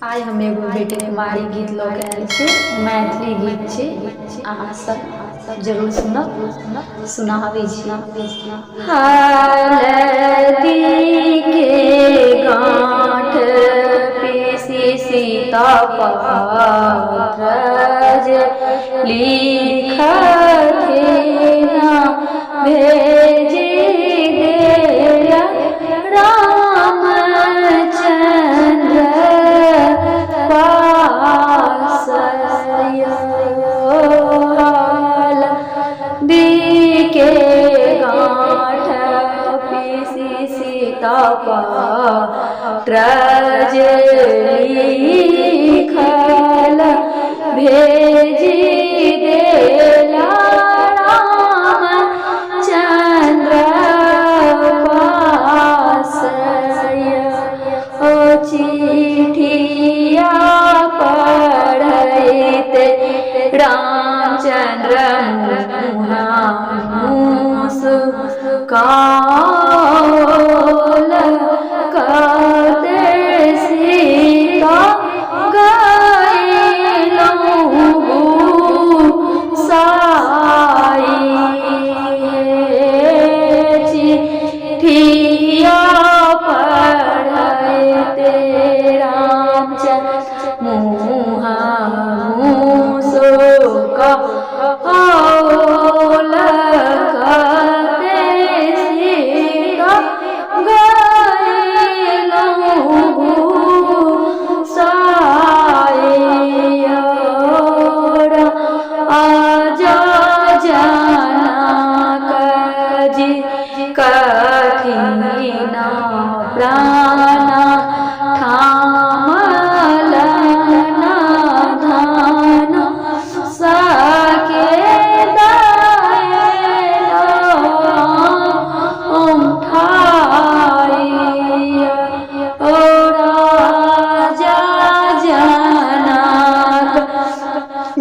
आइ हम एगो बेटी कुमारी गीत लऽ कऽ आयल छी। मैथिली गीत छी, अहाँ सब जरूर सुनब। सुनाबै छी। हल्दी के गाँठ पीसी सीता पात्र जे लिखथिन, भेजी देला रामचंद्र पास। हल्दी के गाँठ पीसी सीता पात्र जे लिखल, भेजी देला रामचंद्र पास। ओ चिठिया पढ़ैते रामचंद्र मुहा मुसुकाओल, कते सीता गइलहुँ गुसाई। चिठिया पढ़ैते रामचंद्र मुहा मुसुकाओल, कते सीता गइलहुँ गुसाई। आजा जनक जी कठिन प्राण ठामल धनु सके दएलो ठाई। ओ राजा जनक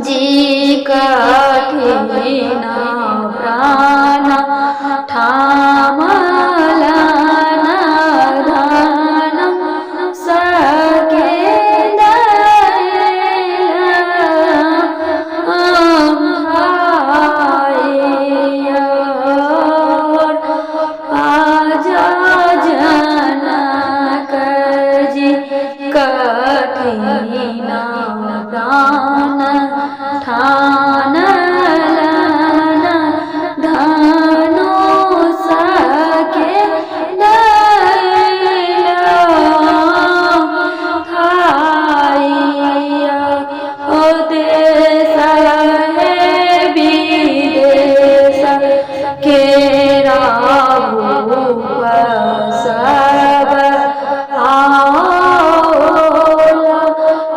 जी कठिन प्राण ठामल धनु सके दएला ठाई। आजा जनक जी कठिन प्राण ठान धनु सके दएला ठाई। ओ देश हे विदेश के भूप सब आओल,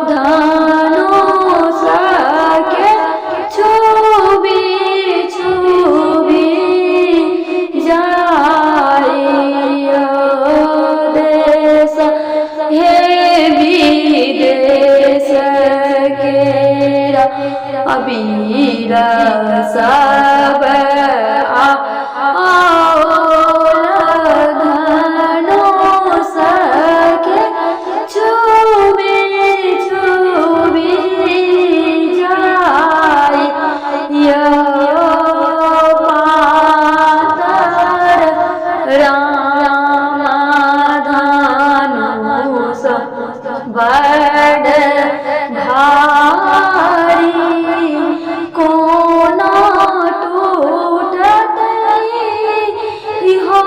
धनु सके छुबी छुबी जाय। देश हे विदेश केरा अबीर सब आओल, धनु सके छुबी छुबी जाय। पातर राम धनुष बड़ भारी, कोना टूटत हो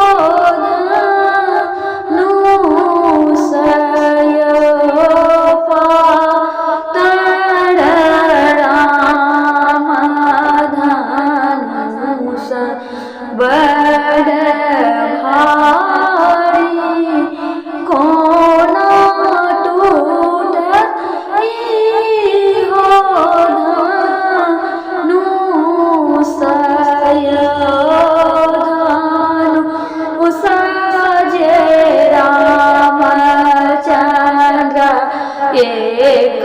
धनुष। पातर राम धनुष बड़ भारी, कोना टूटत हो धनुष। धनुष जे रामचंद्र एक